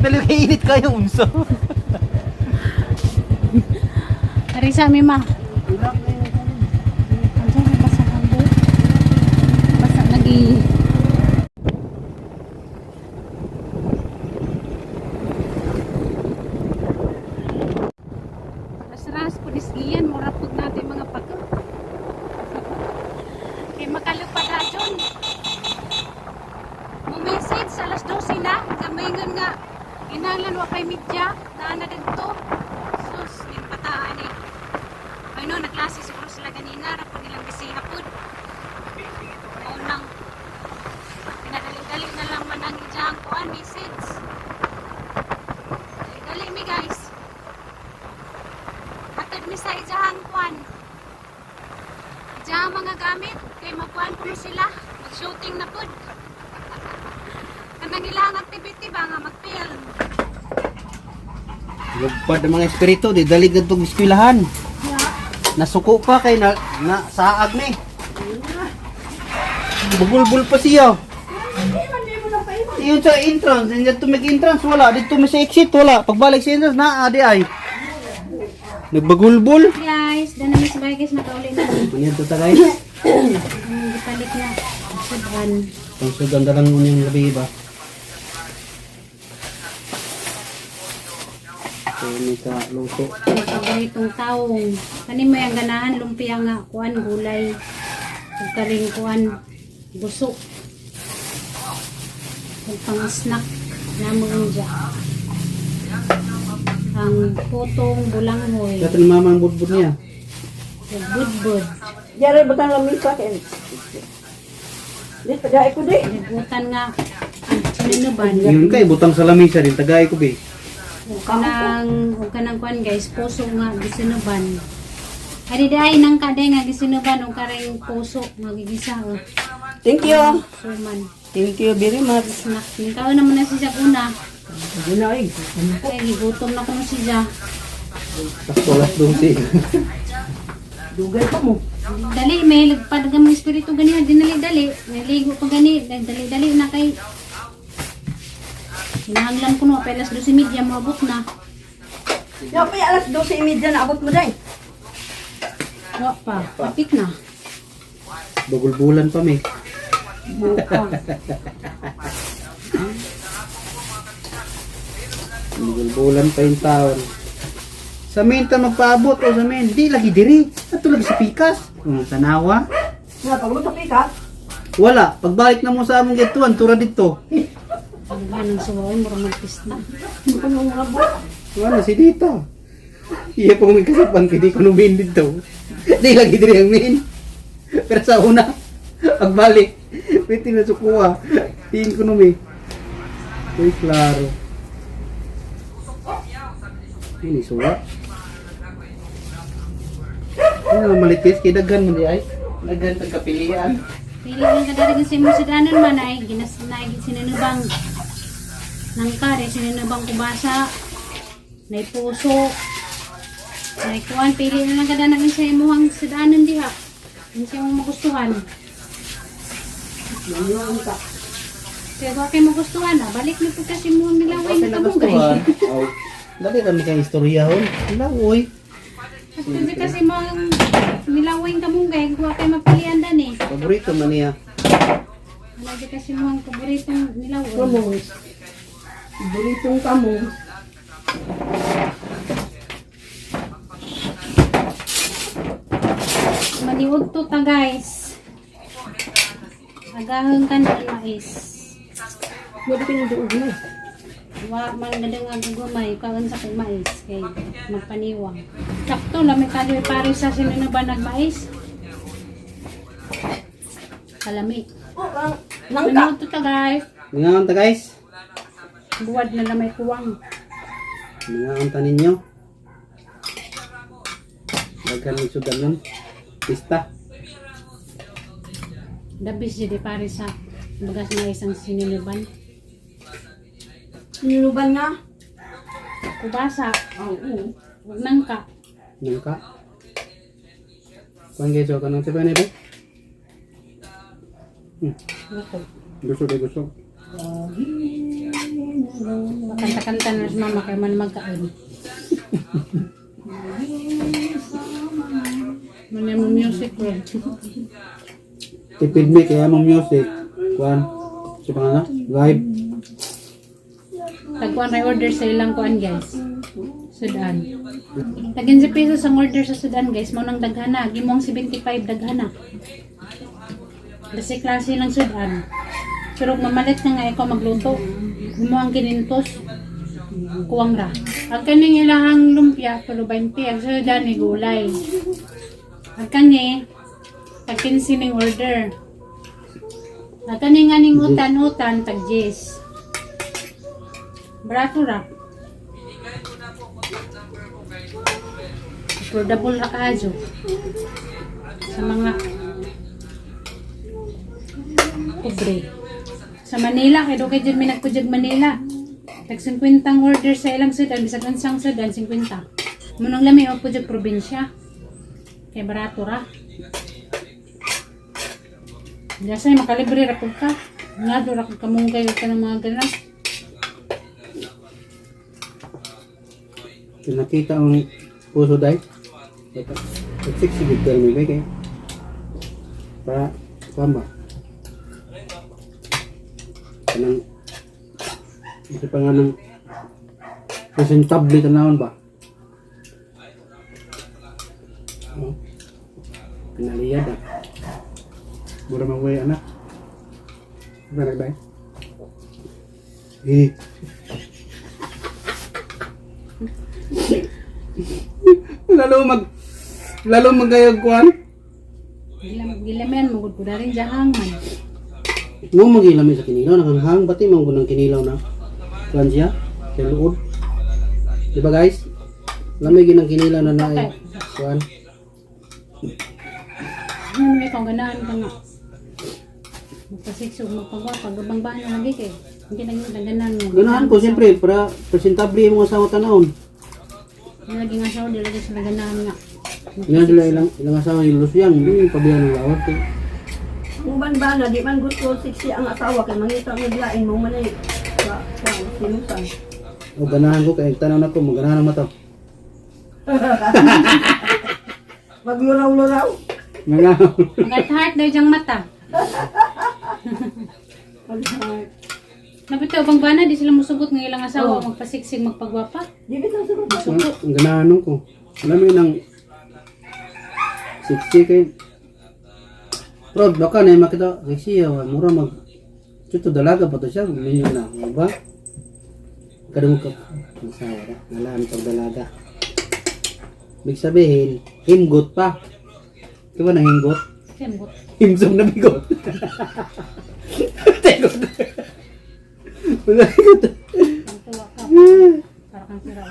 Dali kay init kayo unsa. Ari sa mi ma. Andiyan na basa ang buhok. Basa lagi. Ras-ras po nisgiyan, mura po natin mga pagka. Kay makalupad rajon. Mo message alas 12 na, kamingon nga kinahanglan wa kay media naa na didto. Sus, pataan eh. Ay no, nagklase siguro sila ganina, ra po nilang bisiha pod. Mao nang pinadali-dali na lang man ang ijang kuan message. Dali mi guys. Hatod mi sa ijang kuan. Ijang mga gamit kay magkuan kuno sila, mag-shooting na pod. Kanang ilang activity ba nga mag-film. Lugpad ang mga espiritu, di dali gadtong eskwelahan. Nasuko pa kay na, na saag ni. Bugulbul pa siya. Yun sa entrance, hindi dito mag-entrance, wala. Dito may sa exit, wala. Pagbalik sa entrance, naa di ay. Nagbagulbul. Guys, dana mi sa bahay guys, nakauli na. Ano to ta guys? Ang gipalit na. Sudan. Pang sudan dalang unyang labi ba? So, may ka luto. Mga paboritong taong. Kani mo yung ganahan, lumpia nga, kuan, gulay. Ug karing kuan, buso. Ug pang snack namo niya. Ang putong bulanghoy. Kaya ni mama ang budbud niya. Ug budbud. Yari batang lamisa kay. Di tagay ko di. Butan nga sinunuban. Yun kay butang sa lamisa din tagay ko be. Ug kanang kuan guys, puso nga gisinuban. Ari di ay nang kaday nga gisinuban ug karing puso nga gigisa oh. Thank you. Suman. Thank you very much. Snack. Nikaw naman na siya una. Hindi na ay. Kaya gigutom na kuno siya. Sakto alas 12. Dugay pa mo. Dali, may lagpad ka mga espiritu gani, dinali dali. Naligo pa gani, dali dali na kay. Hinahanglan ko no, pelas 12:30 moabot na. Ya pa alas 12:30 na abot mo day. Wa pa, kapit na. Bagulbulan pa may. Wa pa. Bagulbulan pa yung taon. Sa main ta magpaabot o sa main, di lagi diri. Ato lagi sa pikas. Tanawa. Nga pag mo sa ka. Wala, pagbalik na mo sa among gituan, tura dito. Ano ba nang suwaw, mura magpista. Wala si dito. Iya pong may kasapan kay di ko no main dito. Di lagi diri ang main. Pero sa una, pagbalik, pwede na sukuha. Tingin ko no may. Uy, klaro. Ini suwa. Ano malitis kay daghan man di ay. Daghan tag kapilian. Pili lang ka dali sa imong sudanon man ay ginas na sinunubang nangkare sinunubang kubasa nay puso nay kuan pili na lang kada nang sa imong sudanon diha ang sa imong magustuhan. Kaya kung kay magustuhan na balik na po kasi mo nilaway Kasi na kabugay. nagustuhan. Oh. Dali kami kay istoryahon. Lawoy. Kasi kasi mo nilaway kamunggay kung kay mapilian dan eh. Paborito man niya. Wala di kasi mo ang paboritong nilaway. Kamong. Buritong kamong. Maniud to ta guys. Agahon ka ng mais. Mo di kinuduog mo. Wa man gadang ang gumay kaon sa kong mais kay magpaniwang. Sakto lami tayo pare sa sino ba nagmais. Kalami. Oh, ang nangka. Maniud to ta guys. Mga ta guys. Buwad na lamay kuwang. Mga ta ninyo. Daghan ng sudan nun. Pista. Dabis jud pare sa bagas na isang sinunuban. Sinunuban nga. Kubasa, Oo. ug nangka. Nang ka. Kuan guys, kanang sa ba? Luto. Gusto di gusto. Lagi na Kanta-kanta na si mama kay man magkaon. Manya mo music bro. Tipid me kaya mong music. Kuan. Sa pangalan? Live. Tagkuan ray order sa ilang kuan, guys. Sudan. Tag 15 pesos ang order sa Sudan, guys. Mao nang daghana. Gimong 75 daghana. Kasi klase ng Sudan. Pero kung mamalit na nga ikaw magluto, mo ang kinintos. Kuwang ra. Ang kaning ilahang lumpia, tulo 20. Ang Sudan ni gulay. Ang kani, tag 15 ning order. Ang kaning aning utan-utan, tag 10. Barato ra. Affordable ra kaayo. Sa mga pobre. Sa Manila, kay dugay jud mi nagkudyag Manila. Tag 50 ang order sa ilang sudan, bisag unsang sudan 50. Munang lami o pudyag probinsya. Kay barato ra. Dasa makalibre ra pud ka. Nga do ra kag kamunggay ka ng mga ganan. Nakita ang puso dahil. Six sige pero may kay. Para kuan ba? Kanang ito pa nga ng presentable tanawon ba? Oh. Pinaliyad ah. Mura mabuhay anak. Parang ba? Eh. Lalo magayag kuan. Gilam gilamen mugud ko darin jahang man. Mo magilami sa kinilaw nakanghang bati mo gunang kinilaw na. Kuan siya kay luod. Di ba, guys? Lami ginang kinilaw na naay. Kuan. Ano may kung ganahan ka nga. Magpasiksog, magpagwapa, gabang ba na lagi kay. Hindi na yung ganahan mo. Ganahan ko siyempre para presentable imong asawa tanawon. Hindi lagi nga siya, di lagi sila ganahan nga. Nga sila ilang ilang asawa yung lusiyang, hindi pabiyan ng lawat. Eh. Ang uban ba na di man gusto sexy ang asawa kay mangita mo lain mo man ay sa sa sinusan. O ganahan ko kay tanaw na ko maganahan ang mata. Magluraw-luraw. Nga nga. Magat-heart daw diyang mata. Pag-heart. Napito, bang bana, di sila musugot ng ilang asawa, magpasiksig, magpagwapa. Di bitaw sa rupa. Ang ganahan ko. Alam mo yun ang sexy kay Prod, baka na makita sexy ah, mura mag Ito dalaga pa to siya, minyo na, di ba? Kadungog ka, masawa ra, nalaan pag dalaga. Ibig sabihin, himgot pa. Di ba na himgot? Sembot. Himsog na bigot. Tegot. Wala bigot. Ang tuwa ka. Para kang sira.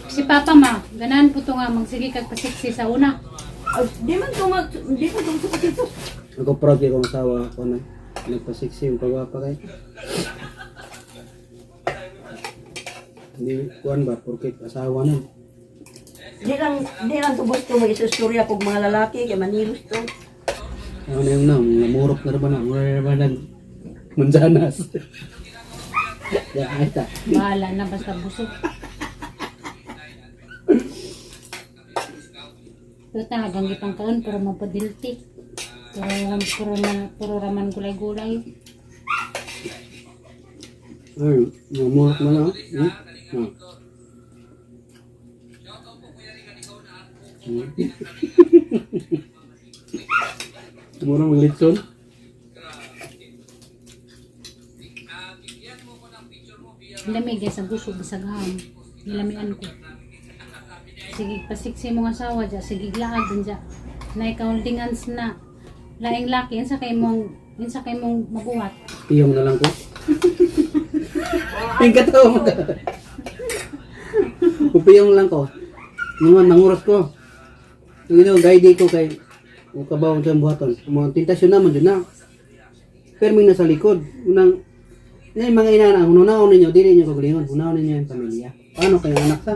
Si Papa ma, ganahan po to nga, magsige kag pasiksi sa una. Ay, di man to mag di man to sa dito. Ako proud kay kong asawa ko na nagpasiksi yung pagwapa kay. Hindi kuan ba porket asawa na. Di lang to gusto mag istorya kog mga lalaki kay manilos to. Ano na yung na, namurok na ba na, mura na ba nag mansanas. Ya, ay ta. Bahala na, basta busog. Ito talagang gipangkaon pero mapadilti. Puro, puro, puro raman gulay-gulay. Ay, namurok na na. Hmm? Ah. Mura mag litson. Lami guys, ang busog, bisag ham. Nilamian ko. Sige, pasiksi mong asawa dya. Sige, laag din dya. Na ikaw holding hands na. Laing laki, insa kay mong mabuhat. Piyong na lang ko. Ang katawa mo ka. Upiyong lang ko. Naman, nanguras ko. Ang ino, guide ko kay o kabaw sa buhaton. Mga tentasyon naman dyan na. Pero may nasa likod. Unang, na yung mga inana, hunaon ninyo, dili ninyo kagalingon. Hunaon ninyo yung pamilya. Paano kayo anak sa?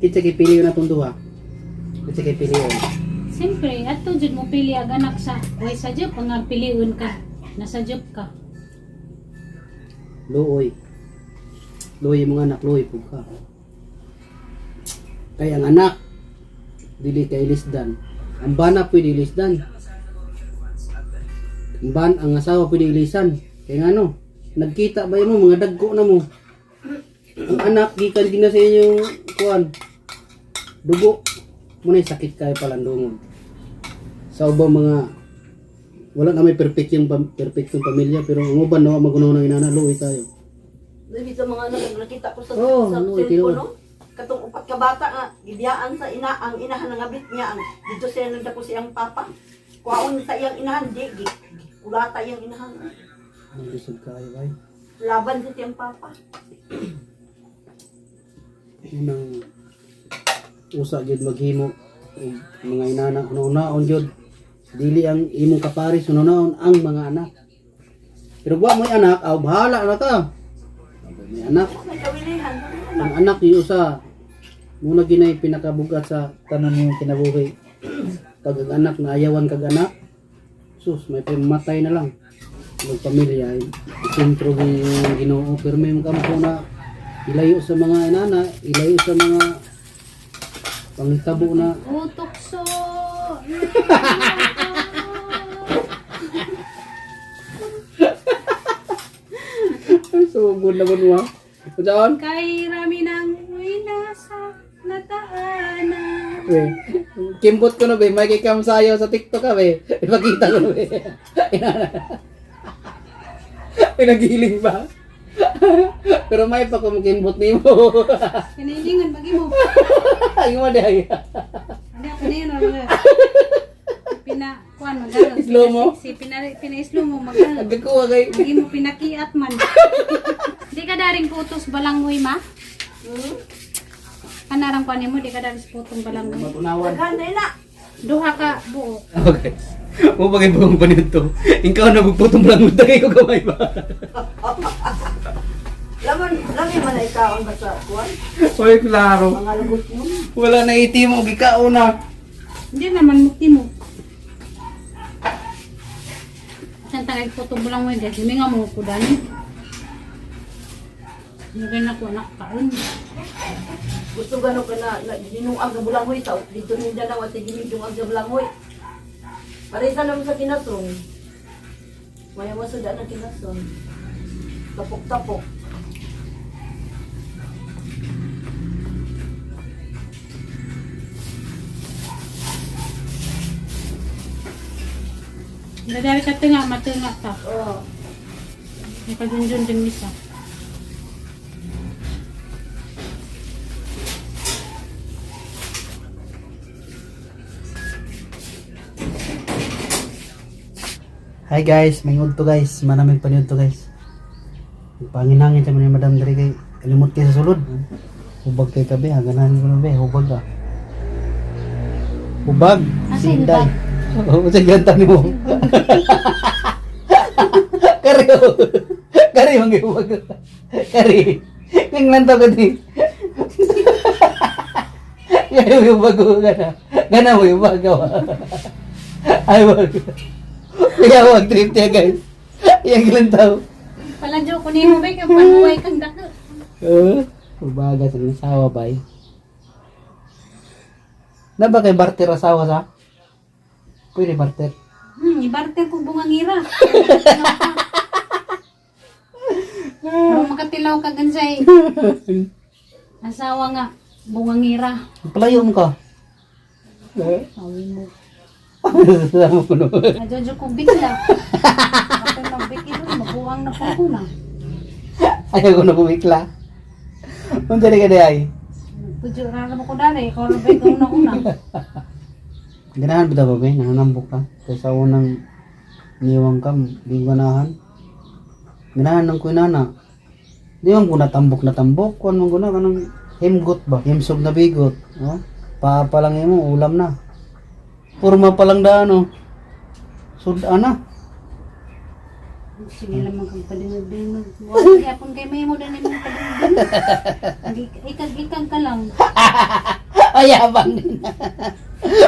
Kitsa kay piliyon na itong duha. Kitsa kay piliyon. Siyempre, ato jud mo pili ang anak sa way sa job ang piliun ka. Nasa job ka. Luoy. Luoy mga anak, luoy pug ka. Kay ang anak dili kay ilisdan. Ang bana pwede ilisdan. Ang ban ang asawa pwede ilisan. Kay ngano, nagkita ba mo mga dagko na mo. Ang anak gikan din na sa inyong kuan. Dugo. Muna'y sakit kayo palandungon. Sa ubang mga wala na may perfect yung perfectong pamilya pero ang uban no magunaw ng inana, luoy tayo. Dili sa mga anak nakita ko sa Oo, sa oo, cellphone tinuod. no. Katong upat ka bata nga gibiyaan sa ina ang inahan nga ngabit niya ang dito siya nagdako siyang papa. Kuwaon sa iyang inahan di gi kulata iyang inahan. Ang lisod kayo ay. Laban sa siyang papa. Unang usa gyud maghimo og mga inana una-unaon gyud dili ang imong kapares, una-unaon ang mga anak. Pero wa mo'y anak, aw bahala na ka. Wa may anak, May kawilihan. ang anak yung usa muna ginay pinakabugat sa tanan mong kinabuhi. Kag ang anak na ayawan kag anak, sus may pamatay na lang. Magpamilya, isentro yung Ginoo pero may mga kampo na ilayo sa mga inana, ilayo sa mga pangitabo na. Utok so. Sugod na mo. Unsaon? Kay rami ng winasa na taana. We, kimbot ko na be, may kikam sayo sa TikTok ka be. Ipakita ko na be. Pinagiling ba? Pero may pa kung kimbot nimo. Kinilingan bagi mo. Ay mo day. Hindi ako na yun. Wala. Pina, kuan magalo. Slow mo? Si pina, pina-slow mo magalo. Nagkuha kay. Lagi mo pinakiat man. Di ka daring putos balanghoy ma? Hmm? Kanarang kuan mo, di ka daring putong balanghoy. Matunawan. Daghan na ina. Duha ka buo. Okay. Mo bagay buong panito. Ikaw na bugputong lang mo ko gamay ba. Lamon lami man na ikaon basta kuan. Oy, klaro. Mga lugot mo. Wala na iti mo gikaon na. Hindi naman mukti mo. Saan tagay putong balanghoy guys? Hindi nga mo ko dani. Hindi na ko anak kaon. Gusto gano ka na, na ginuang sa bulangoy sa dito ni Mindanao at ginidong sa bulangoy. Paresa naman sa kinasong. Maya mo sa daan ang kinasong. Tapok-tapok. Dadari ka tinga, matinga ta. Oh. Nakadunjun din isa. Hi guys, may to guys, manamig paniud to guys. Panginangin sa ni Madam diri kay limot kay sa sulod. Hubag kay kabe, haganahan ko na be, hubag ah. Hubag, Asa si yung Inday. Oo, sa ganta nimo. Kari. Oh. Kari mang hubag. Kari. Nang lantaw ka di. Kari hubag ko gana. Gana mo hubag ka. Ay wag. Kaya wag trip niya guys. Yang lantaw. Paladyo ko nimo ba kay panuway kang dako. Eh, ubaga sa asawa bay. Na ba kay barter asawa sa? Pwede barter. Ibarter ko bungangira. Pero makatilaw ka gansay. Asawa nga bungangira. Palayo mo ka. Eh? Sawi mo. Sama ko no. Adyo ko bigla. Ako magbikil mabuang na po ko na. Ayaw ko na kumikla. Unsa ni ka di ay? Pudyo ra mo ko dali, ikaw ra ba ikaw na una. Ganahan ba daw ba, be? Nananambok ka? Kaysa unang niwang ka, di ganahan. Ganahan ng kuinana. Di man ko natambok na tambok. Kuan man ko na, kanang himgot ba? Himsog na bigot. No? Paa pa lang imo, ulam na. Purma pa lang daan, oh. Sudan na. Sige lang kang padingog-dingog. Wala gyapon kay may mo dani mong padingog. Ikag-ikag ka lang. Mayabang din.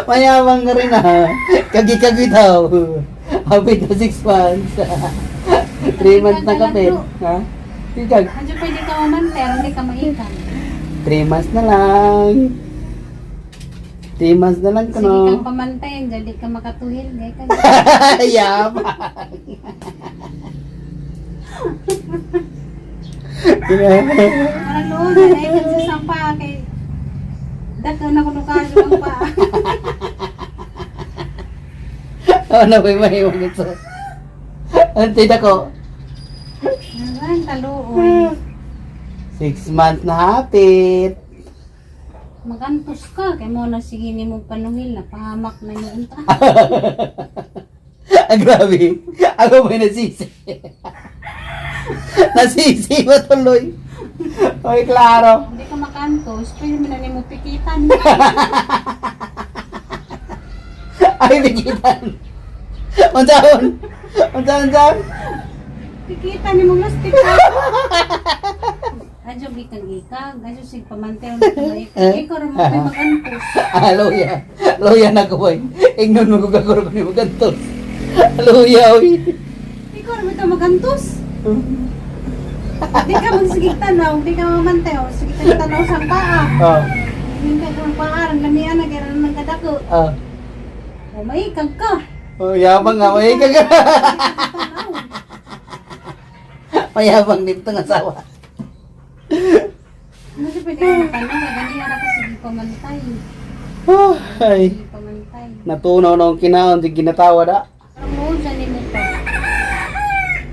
Mayabang ka rin ah. Kagi-kagi daw. Hapit na 6 months. 3 months na kapit. Ha? Ikag. Andiyo pwede ka mamanter, hindi ka maikan. 3 months na lang. 3 months na lang Sige kuno. kang pamantay, hindi ka makatuhil. Gay ka. Yabang. Parang noon, ay kan sa sampa kay dako na kuno kaso ang paa. Ano ba may ito? Antay ko. Ang taluoy. 6 months na hapit. Magantos ka kay mo na sige nimo panuhil na pahamak na yung unta. Ang grabe. Ako may nasisi. Nasisi ba tuloy? Oy, klaro. Hindi ka makantos, pwede mo na nimo pikitan. Ay, bigitan. Unsaon? Unsaon, unsaon? Pikitan nimo lastik ka. Adyo gikan ikag, adyo sig pamantay mo ka. Ikaw ra mo kay magantos. Ah, luya. Luya na ko, boy. Ingnon mo kung gagawin ko ni Magantos. Luya, oy. Ikaw ra mo ka magantos. Di ka magsigig tanaw, di ka mamantay, oh. Sige kang tanaw sa paa. Oh, Yung kang paa, ang lamian na kaya nang kadako. oh. O maikag ka. Oh, yabang nga, may kag. Tanaw. Mayabang dito ng asawa. Ano siya pwede ka matanaw, kaya ganiya ra ka sige pamantay. Oh, ay. Sige pamantay. Natunaw na ang kinaon, di ginatawa da. Parang mo dyan nimo pa.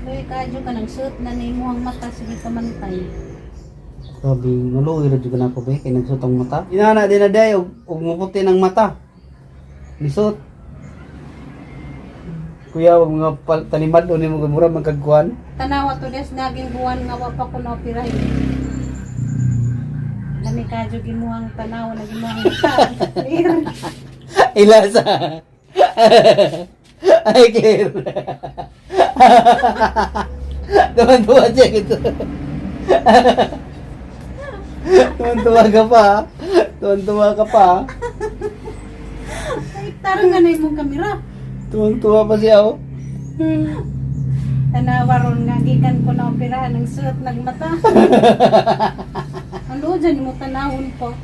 Luy ka adyo ka nang suot na nimo ang mata sige pamantay. Sabi, naluoy ra jud na ako be kay nagsuot ang mata. Inana din na day og og muputi ng mata. Nisot. Kuya, wag mga talimad o nimo mura magkagkuan. Tanawa to des naging buwan nga wa pa ko na operahin. Lami ka adyo gimuhang tanawa na gimuhang mata. Clear. Ilasa. Ay, clear. Tuwan-tuwa siya ito. Tuwan-tuwa ka pa. Tuwan-tuwa ka pa. Ay, tarong nga na imong kamera. Tuwan-tuwa pa siya, oh. Tanawa ron nga gikan ko na operahan ang suot ng mata. Ano dyan mo tanawon po.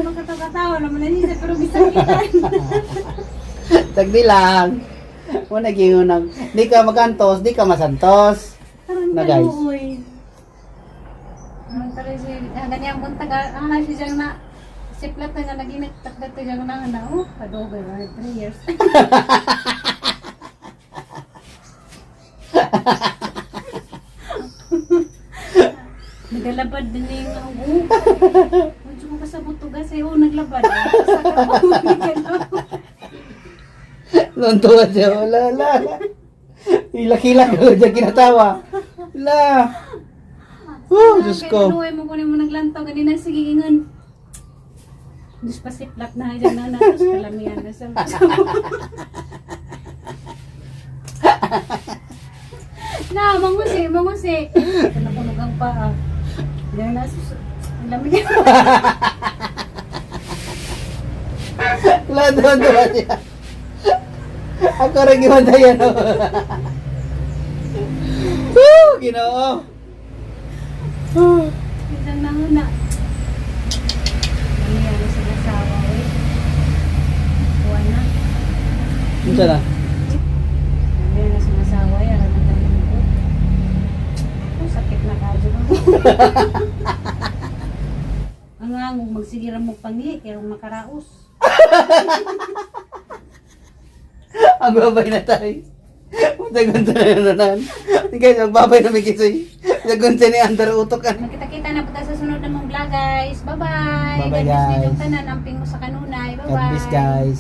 Magkatawa-tawa naman na niya pero bisan-bisan. Sagdi lang. Mo naging unang, di ka magantos, di ka masantos. Tarong Na, guys. kaluoy. Ang taroy si ah, ganyang buntag ah si Jang na siplat na nga naginit takdat to Jang na na oh padugay na 3 years. Nagalabad din yung ugo. Medyo ko kasabot to gasa oh naglabad. Sa ka. Tuwan-tuwa siya. Wala, wala, wala. Hilak-hilak ko dyan kinatawa. Wala. Oh, Diyos ko. Kaya mo kunin mo naglantaw ganina sige ingon. Diyos pasiplak na dyan na natos kalamian na sa Na, mangusi, mangusi. Nakunog ang paa. Diyan na, sus. Ang lamig. Wala, tuwan-tuwa siya. Ako rin gimantayan. Woo, Ginoo. Oh. Isang nanguna. Lamian na sa asawa, eh. Kuha na. Unsa na? Lamian na sa asawa, eh. Aram ang tanim ko. Oh, sakit na kadyo. Ang angog, magsigira mo pangi, kaya makaraos. Ang babay na tayo. Matagunta na nanan. Guys, magbabay na may kisoy. Matagunta ni Andar utok ka. Magkita-kita na po tayo sa sunod na mong vlog, guys. Bye-bye. Bye-bye, God bless guys. ninyong tanan. Amping mo sa kanunay. Bye-bye. God bless, guys.